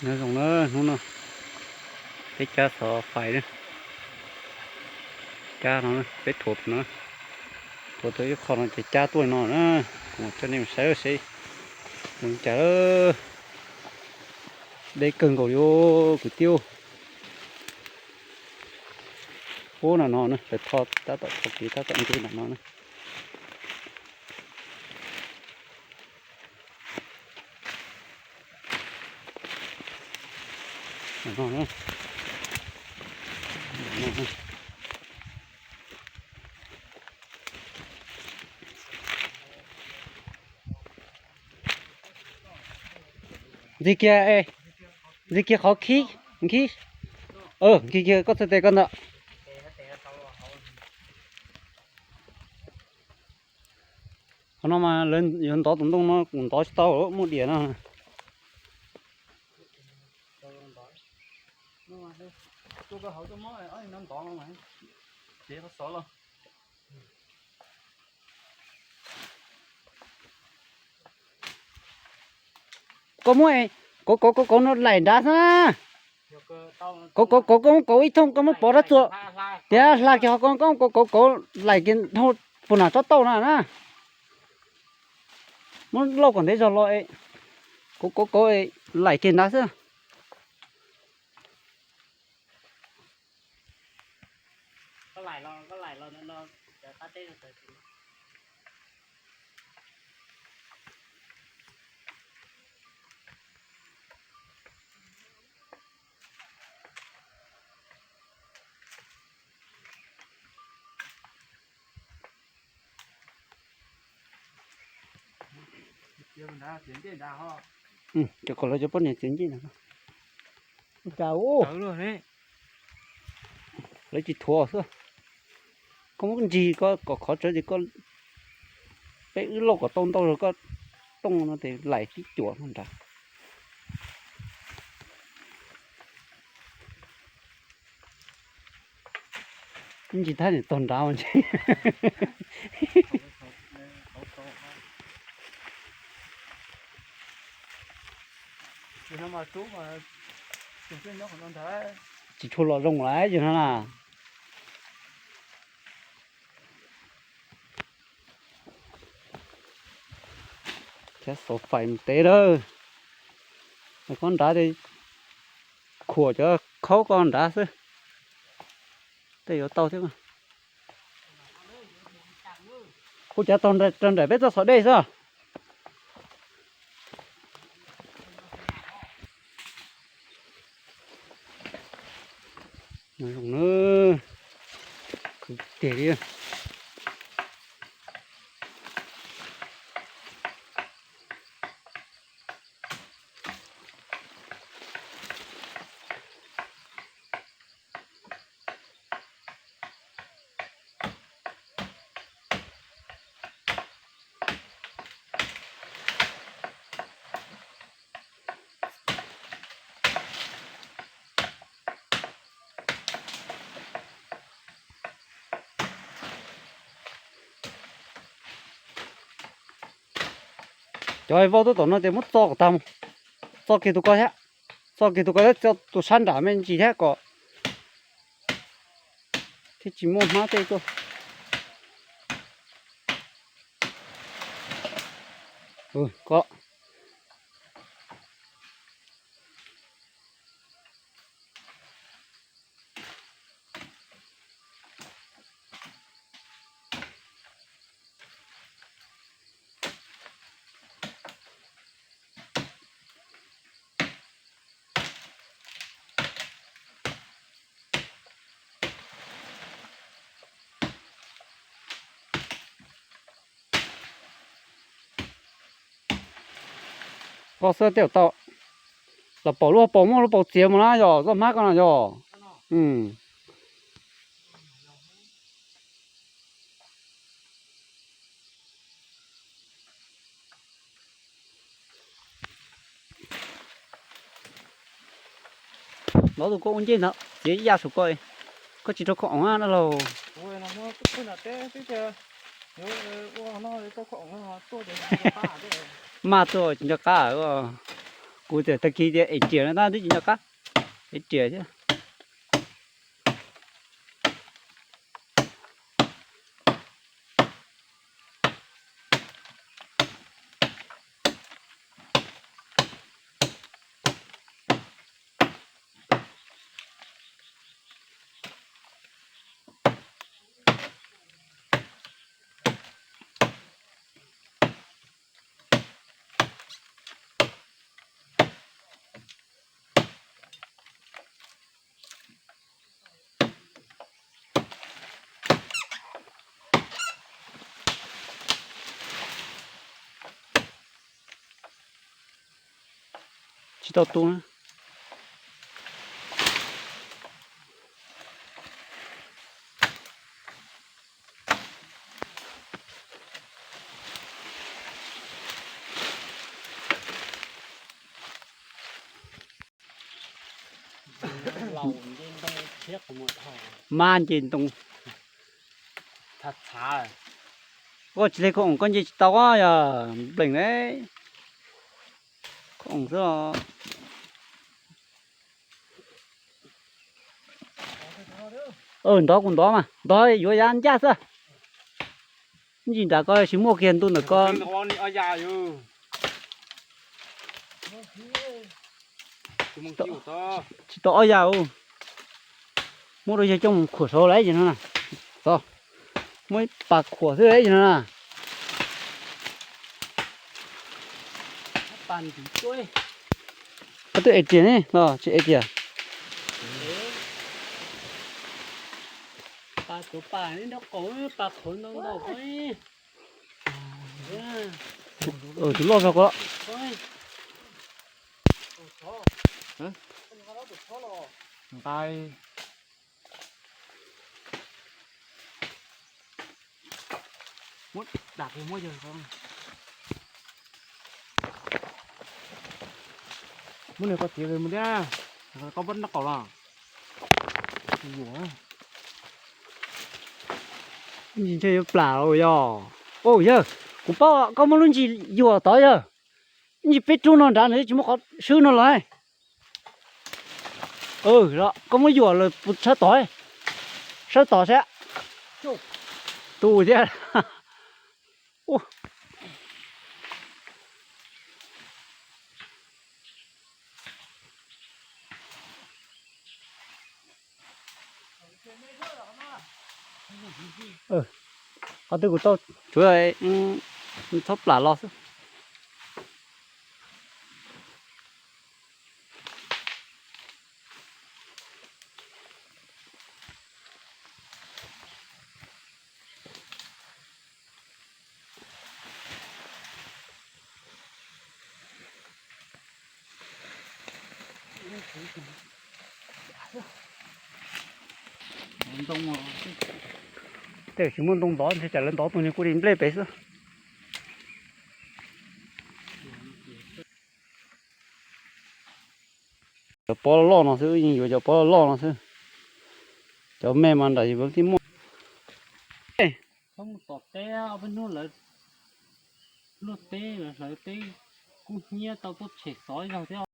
Nyob zoo na, hnub no peb cab xov fais na, cab no peb thuav no, thuav tau ib qho no ces cab tuaj no na, kuv mam coj nej mus saib seb zoo li cas. Deb kawg nkaus li kwv tij. Ub, no no na, lawv tho tab tom tho kev tab tom nce ntawm no na. Ntxig kiag, ntxig kiag qhov khib, khib, ntxig kiag koj txhais tes koj ntawd. Qhov no mas lawv yuav ntov tus ntoo no kuv ntov tsis tau, muaj diam no. Koj muab, kauv kauv kauv kauv no laim nrad xwb na. Kauv kauv kauv kauv kauv ib thooj koj muab pov rab txuas, tiav hla kiag qhov ko, koj kauv kauv kauv laim kiag dhau puag nram tsob tauj na na. Muab lauj kom ntev zog los, kauv kauv kauv laim kiag nrad xwb. Cov kom lawv cov poj niam txiav ncej ntag. Lawv tsis thuav xwb. Koj muab ntsig kom khov tsawv ces koj, peb wb lauj kom tau ntau zog koj tooj no ces laim tib cuam nrad. Ntsis thab niam tog nrad mas ntshe tsis tshua los zoo lawm yog no na. Cab xov fais mus teb lawm. Koj nrad, khuam cov khaub koj nrad xwb, tej yuav tau thiab. Kuv cav tog rau nraim peb txoj xov dej xwb. Zoo na, tiag li. Cov vau tuaj tom no ces muab txo kom tag mus. Txo kiag tus ko thiab. Txo kiag tus ko thiab, txo tus sab nram me ntsis thiab kom thiaj tsis muaj hmab tej tuaj. Ko Koj xwb tej zaum tau. Los paum lub hauv paus muaj lub paus txiav mus na yog zoj hmab ko no yog. Lov tus koj ua ncej ntawd txiav ib yam saum ko, koj tsis rau koj oov dab laug. Maj tuaj tsis nco qab. Kuv txawm tag kis tias ev riam no tab twb tsis nco qab ev riam thiab. Tsis tau tu. Mas nce ntoo. Koj tsis le khoom koj nce tsis tau, yog npleem ne. Khoom xwb. Ntov kuv ntov mas ntov yuav yav ncaj xwb. Ntsis nram ko tsis muaj kiag ntu ntawm ko. Tsis tau ob yas. Muab rau yawg coj mus khuam saud lawm ces no na. Tod, muab ib pas khuam xwb ces no na. Koj twb ev riam ne los tsis ev riam? Tus loj zog ko. Nqa. Muab dam kiag muab yawg ko. Muab nws koj txiav mus thiab, koj muab noj qaum los. Ntsis ntshe yuav plam los yog. Yawg, kuv paub koj muab lub ntsis yuam tod yawg. Ntsis peb rub no nrad nws tsis muaj qhov swb no los. Koj muab yuam los puas sawb tod, sawb tod thiab. Tu thiab. Qhov twg kuv tau tsuav txhob plam los xwb. Tej tsis muaj ntoo ntov ntshe tsam lawv ntov tus niag kuj li nplej pem xwb. Cov pob loj no xwb, yeej yuav cov pob loj no xwb. Cov me mas nram yus tib muaj. Txhob mus tom teb, ob peb hnub lawv luaj teb, hlawv teb kub hnyiab tau tuaj tshem xov zog thiab.